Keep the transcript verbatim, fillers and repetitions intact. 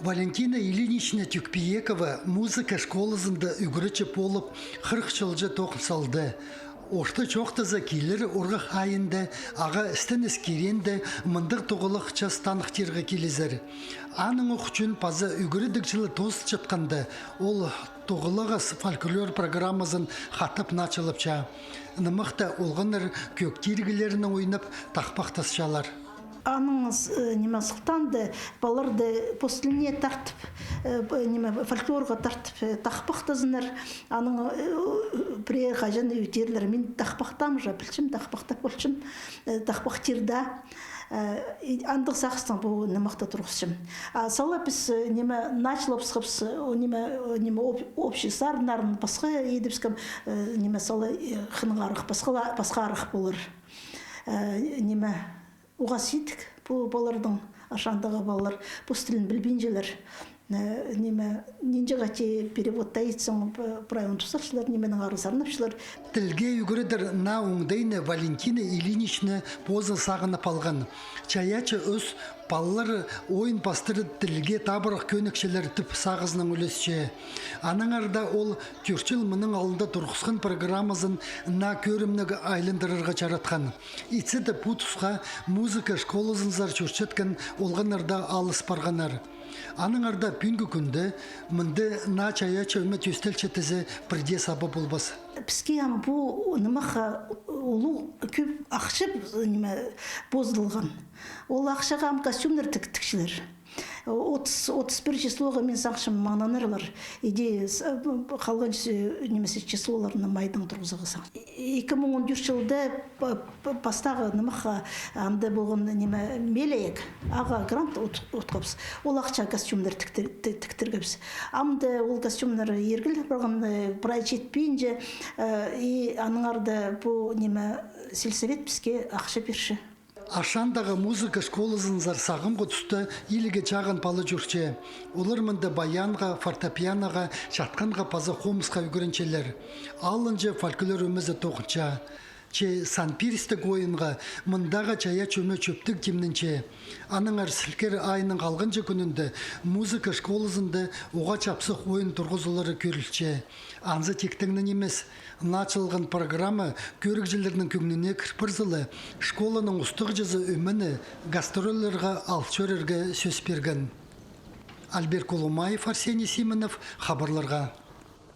Валентина Ильинична Тюкпиекова музыка школазында ӱгретчі полып хырых чылҷа тоғын салды. Орта чоохтаза, килер орғах айында ағаа істен-іс кирегінде мындағ тоғылах час таныхтирға килізер. Аның ох ӱчӱн паза ӱгредіг чылы тоозылчатханда, ол тоғылағас фольклор программазын хатап начылапча. Нымахта олғаннар кӧг тиріглерінең ойнап, тахпахтасчалар. Аның с-, э, ниме, сылтаанда палаларды пос тіліне тартып, э, п-, ниме, фольклорға тартып, э, тахпахтазыннар. Аның, э, пірее хаҷан ӧтірлер. Мин тахпахтаам же, пілчем, тахпахтап полчам, э, тахпахтирда. Э, и андағ сағыстаң пу нымахты турғысчам. А сала піс, э, ниме, началыбысхабыс, э, о, ниме, о, ниме, об-, общий сарыннарын пасха идібіскем, э, ниме, сала, э, хынығарах, пасхала-, пасхарах полар. Э, ниме, уғаа сидік, пу палаларның, аршандағы палалар пос тілін пілбинчелер. Э, ниме, нинҷе хати переводта итсең, п-, прай унтып салчалар, нименең ары сарнапчалар. Тілге ӱгредер наа оңдайны Валентина Ильинична позы сағынып алған. Чайаачы ӧс палалар ойын пастыра тілге табырах кӧнікчелер тіп сағызынаң ӱлесче. Аннаңар даа ол тӧрт чыл мының алнында турғысхан программазын наа кӧрімнег айландырарға чаратхан. Итсе дее пу тусха музыка школазынзар чӧрчеткен олғаннар даа алыс парғаннар. Аннаңар даа пӱӱнгі кӱнде мында наа чайаачы ӧме тӧстелче тізе пірдее саба полбас. Піске ам пу нымахха улуғ кӧп ахча, ниме, позылған. Ол ахчаға ам костюмнар тік-, тікчелер. Отыс, отыс пір числоға, мин сағынчам, маңнанарлар. Иди с-, халған с-, нимес, числоларны майдаң турғызарға сағынчам. Ікі муң он тӧрт чылда п-, п-, пастағы нымахха анда полған, ниме, мелеек, ағаа грант ут-, утхабыс. Ол ахча костюмнар тіктір-, ти-, тіктіргебіс. Амды ол костюмнар иргілеп парған, э, прай читпинче, э, и аннаңар даа пу, ниме, сельсовет піске ахча пирче. Аршандағы музыка школазынзар сағамғы туста иліге чағын пала чӧрче. Олар мында баянға, фортепианоға, чатханға паза хомысха ӱгренчелер. Алынҷа фольклор ӧмезі тоғынча. Че сан пирістіг ойынға мындағы чайаачы ӧме чӧптіг тимненче. Аннаңар сілкер айының халғанҷы кӱнінде музыка школазында уғаа чапсых ойын турғызылары кӧрілче. Анзы тиктең нимес, начылған программа кӧрігҷілернің кӧңніне кір парза ла, школаның устағҷызы ӧмені гастрольларға ал чӧрерге сӧс пирген. Альберт Кулумаев, Арсений Симонов, хабарларға.